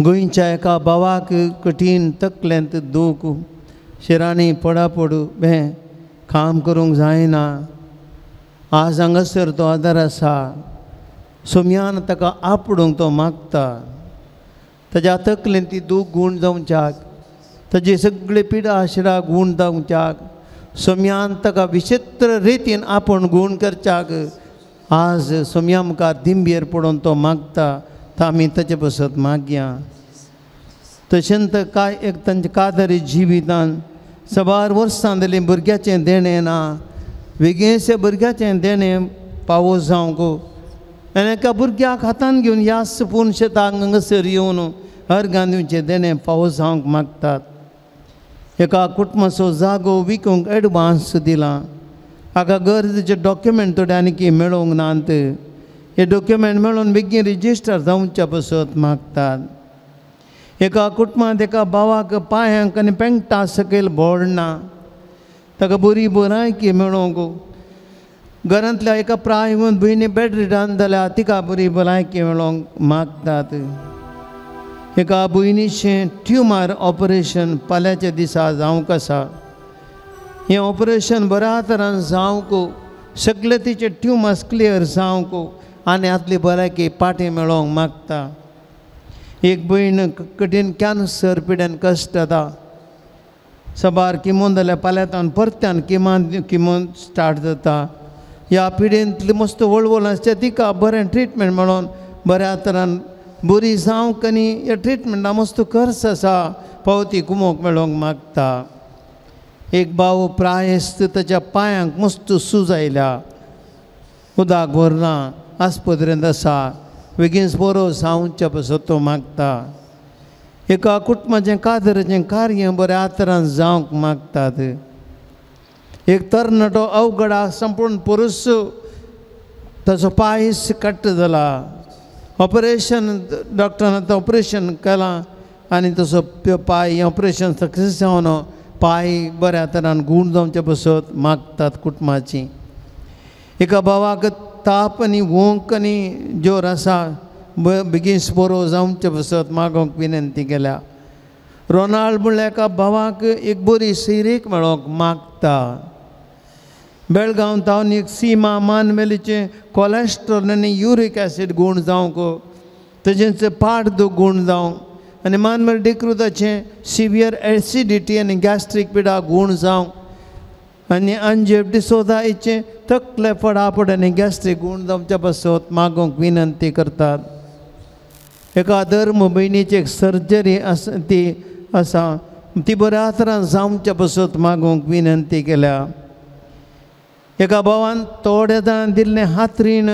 गोंयच्या एका भावाक कठीण तकलेंत दूख शिरांनी पडापडू बें काम करूंक जायना. आज हांगासर तो आदार आसा. सोम्यान ताका आपडूंक तो मागता. ताज्या तकलेन ती दूख गूण जावच्याक, ताजी सगळे पिडा आशिरा गूण जावच्याक, सोम्यान ताका विचित्र रितीन आपूण गूण करच्याक आज सोम्या मुखार दिंबेर पडून तो मागता. तो आमी ताचे पासत मागया. तशेंच कांय एक तांच्या कादरी जिवितान सबार वर्सां जालीं भुरग्याचें देणें ना, वेगळेशें भुरग्याचें देणें पावो जावंक आनी एका भुरग्याक हातान घेवन ह्या पूर्ण शेताक हांगासर येवन अर्गां दिवचें देणें पावो जावंक मागतात. एका कुटुंबाचो जागो विकूंक एडवांस दिला. हाका गरजेचे डॉक्युमेंट थोडे आनीक मेळोवंक नात. हे डॉक्युमेंट मेळोवन बेगीन रजिस्टर जावच्या पासत मागतात. एका कुटुंबांत एका भावाक पांयांक आनी पेंगटा सकयल बोड ना, ताका बरी भलायकी मेळोवंक. घरांतल्या एका प्रायवंत भयणी बेड रिटर्न जाल्या तिका बरी भलायकी मेळोवंक मागतात. एका भयणीचें ट्युमर ऑपरेशन फाल्यांच्या दिसा जावंक आसा. हें ऑपरेशन बऱ्या तरान जावंक, सगळे तिचे ट्युमर्स क्लियर जावंक आनी आतली भलायकी पाटी मेळोवंक मागता. एक भयण कठीण कॅन्सर पिड्यान कश्ट जाता. सबार किमोन जाल्यार पाल्यातान परत्यान किमान किमोन स्टार्ट जाता. ह्या पिडेंतली मस्त वळवळ आसता तिका बरें ट्रिटमेंट मेळोवन बऱ्या तरान बरी जावंक आनी ह्या ट्रिटमेंटा मस्त खर्च आसा पावती कुमोक मेळोवंक मागता. एक भाव प्रायस्त ताच्या पांयांक मस्त सूज आयल्या, उदक भरना, आस्पत्रेंत आसा, बेगीन बरो जावच्या पासत तो मागता. एका कुटुंबाचें कादराचें कार्य बऱ्या तरान जावंक मागतात. एक तरणाटो अवघडा संपूर्ण पुरूस ताचो पांय कट जाला. ऑपरेशन डॉक्टरान आतां ऑपरेशन केलां आनी तसो पांय ऑपरेशन सक्सेस जावन पांय बऱ्या तरान गूण जावचे पासत मागतात कुटुंबाची. एका भावाक ताप आनी वोंक आनी जोर आसा, बेगीन बरो जावचे पासत मागोवंक विनंती केल्या. रोनाल्ड म्हणल्यार एका भावाक एक बरी सिरीक मेळोवंक मागता. बेळगांव तावन एक सीमा मानवेलीचें कॉलेस्ट्रॉल आनी युरीक एसीड गूण जावंक, तशेंच पाट दूख गूण जावंक आनी मानवेल डिकृताचें सिवियर एसिडिटी आनी गॅस्ट्रीक पिडा गूण जावंक आनी अंजेब डिसोदा हिचें तकले फडाफड आनी गॅस्ट्रीक गूण जावच्या पासत मागोवंक विनंती करतात. एका धर्म भयणीची एक सर्जरी आसा ती आसा ती बऱ्या तरान जावच्या पासत मागोवंक विनंती केल्या. एका भावान थोड्या जाणां दिल्लें हातरीण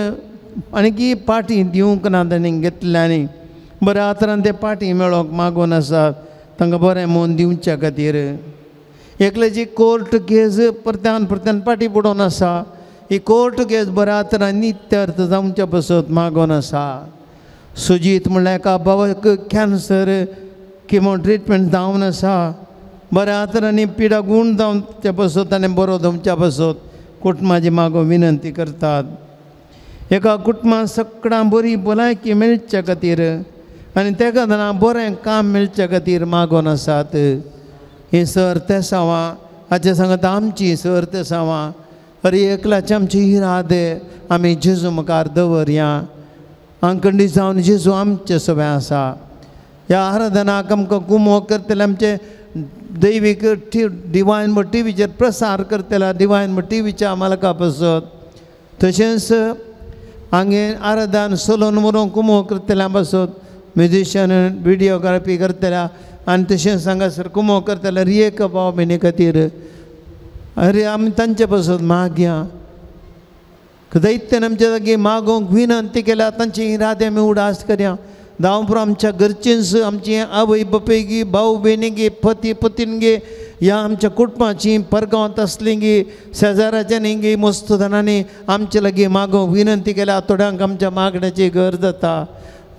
आनी पाटी दिवंक ना तांणी घेतल्यानी बऱ्या तरान ते पाटी मेळोवंक मागून आसात तांकां बरें मन दिवच्या खातीर. एकल्याची कोर्ट केस परत्यान परत्यान पाटी पडोवन आसा. ही कोर्ट केस बऱ्या तरान नित्यर्थ जावच्या पासत मागून आसा. सुजीत म्हणल्यार एका भावाक कॅन्सर किमो ट्रिटमेंट जावन आसा. बऱ्या तरांनी पिडा गूण जावच्या पासत आनी बरो जावच्या पासत कुटुंबाची मागो विनंती करतात. एका कुटुंबान सगळ्यां बरी भलायकी मेळच्या खातीर आनी तेका जाणां बरें काम मेळच्या खातीर मागोन आसात. ही सर तेसांवां हाचे सांगता आमची सर तेसांवां अरे एकल्याचे आमची इरादे आमी जेजू मुखार दवरया. आंकंडी जावन जेजू आमचे सगळें आसा. ह्या आराधनाक आमकां गुमो करतले आमचे दैवीक डिवायन टिवीचेर प्रसार करतल्या डिवायन टिवीच्या मालका पासत, तशेंच हांगे आराधन सोलोन व्हरोंक कुमो करतल्या पासत म्युजिशियन विडियोग्राफी करतल्या आनी तशेंच हांगासर कुमो करतल्या रियेक भाव भयणी खातीर अरे आमी तांचे पासत मागया. दैत्यान आमच्या जागी मागोवंक विनंती केल्या तांचे इरादे आमी उडास करया. दावपुर आमच्या घरचींच आमची आवय बापूय भाव भयणी पती पतीनगे ह्या आमच्या कुटुंबाची परगांवांत आसली गी शेजाराच्यानी गी मस्त जाणांनी आमचे लागीं मागोवंक विनंती केल्या. थोड्यांक आमच्या मागण्याची गरज जाता.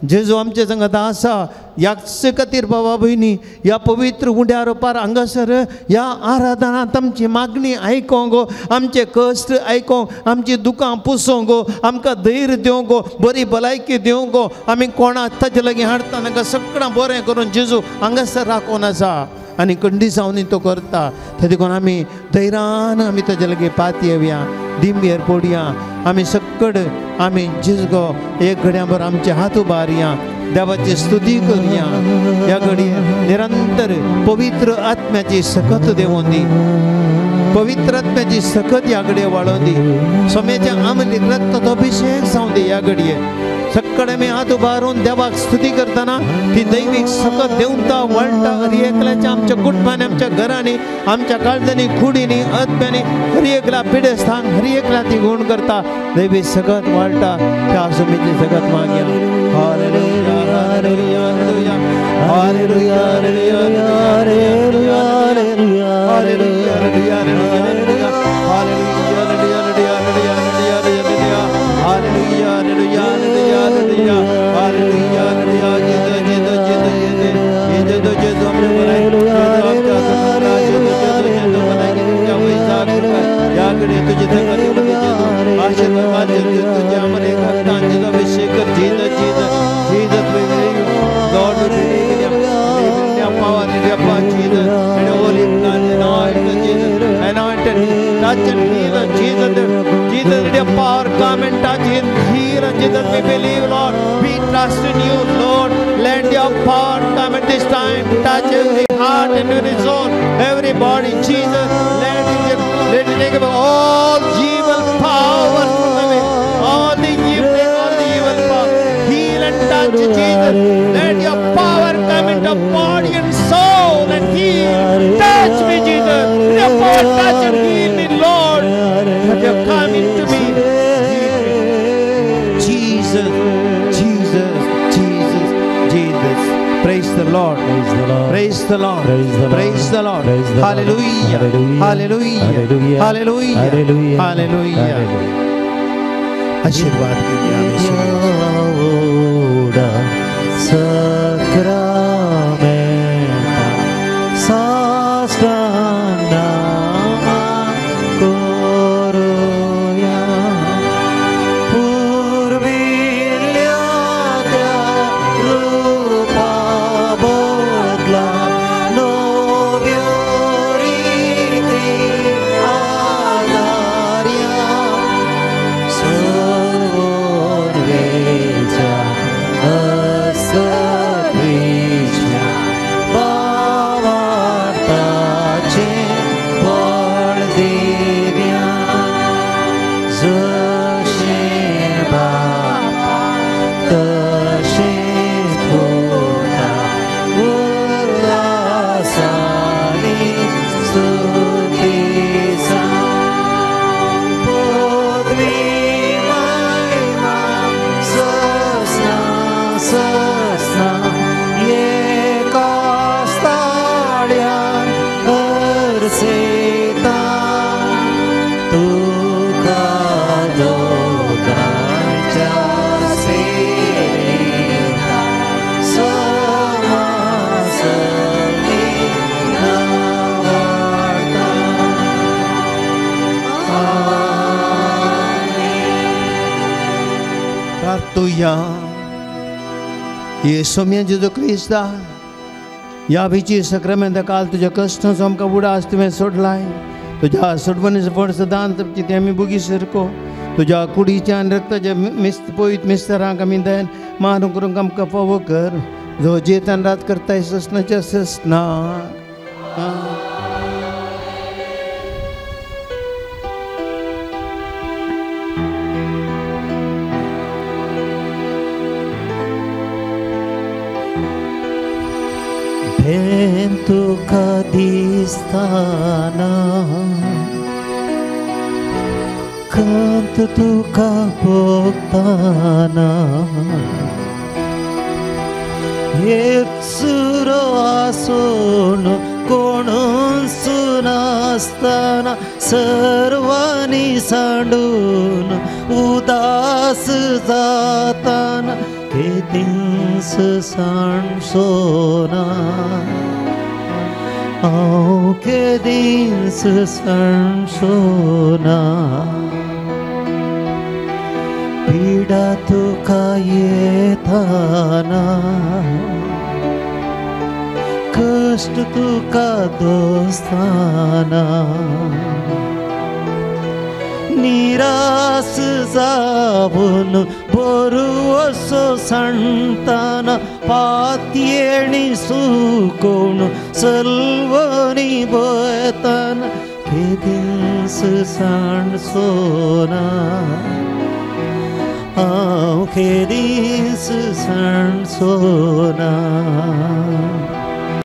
जेजू आमचे संगत आसा ह्याच खातीर बाबा भयणी ह्या पवित्र उंड्या रोपार हांगासर ह्या आराधनांत आमची मागणी आयकोंक, आमचे कश्ट आयकोंक, आमची दुकां पुसोंक, आमकां धैर्य दिवंक, बरी भलायकी दिवंक, आमी कोणाक ताचे लागीं हाडटा तांकां सगळें बरें करून जेजू हांगासर राखून आसा. आनी कंडिसांवनी तो करता. ते देखून आमी धैर्यान आमी ताजे लागीं पातयेवया, दिंबेर पडया, आमी सक्कड आमी जिजगो एक घड्यां बरोबर आमचे हात उबारया, देवाची स्तुती करया. ह्या घडये निरंतर पवित्र आत्म्याची सकत देवोन दी, पवित्र आत्म्याची सकत ह्या घडये वाडोवन दी, सोम्याच्या आमलीक रक्ताचो अभिशेक जावं दी. ह्या घडये सक्कड आमी हात उबारून देवाक स्तुती करतना ती दैवीक सकत देंवता वळटा हर एकल्याच्या आमच्या कुटुंबांनी, आमच्या घरांनी, आमच्या काळजांनी, कुडींनी, आत्म्यांनी, हर एकल्या पिडेस्थान हर एकल्या ती गुण करता. दैवी सकत वाळटा त्या सुमीची सकत मागया. Hallelujah, hallelujah, hallelujah, hallelujah, hallelujah, hallelujah, hallelujah, hallelujah, hallelujah, hallelujah, hallelujah, hallelujah. Jesus, Jesus, Jesus, Jesus, आशीर्वाद तुझ्या आम्हाला रक्तांचा अभिषेक कर. Jesus, Jesus, Jesus, we believe you. Lord, we believe in your power, in your power, Jesus, and holy blood, anointed Jesus, anointed, touch and heal us, Jesus, Jesus, let your power come and touch and heal us, Jesus. We believe, Lord, we trust in you, Lord. Let your power come at this time, touch every heart and every soul, every body, Jesus. Let it take away all evil power from the way, all the evil, all the evil power. Heal and touch, Jesus. Let your power come into body and soul and heal. Touch me, Jesus. Let your power touch and heal me, Lord. Let your come into me. Heal me. Jesus, Jesus, Jesus, Jesus. Praise the Lord. Praise the Lord. Praise the Lord. Hallelujah. Hallelujah. Hallelujah. Hallelujah. आशीर्वाद कीजिए हमें. सोम्या जेजू क्रिस्ता ह्या भिची सक्रामेंता काल तुज्या कश्टांचो आमकां उडास तुवें सोडलाय. तुज्या सोडवणीचो फळ सदांच ते आमी बुगी सारको तुज्या कुडीच्या आनी रक्ताच्या मिस्त पवित्र मिस्तरांक आमी दयन मारून करूंक आमकां फावो कर. जो जेतान रात करताय ससनाच्या ससना. तुका दिसताना खंत तुका भोगताना एक सुरो आसून कोणून सुनासतना सर्वांनी सांडून उदास जाताना केदिंस सांडसोना हांव केदींस सांडसोना पिडा तुका येताना कश्ट तुका दोस्ताना निरास जावन बरो सांडताना पातयेणी सुकोवन सलवणी बयताना खेदीस सांडसोना हांव खेदीस सांडसोना.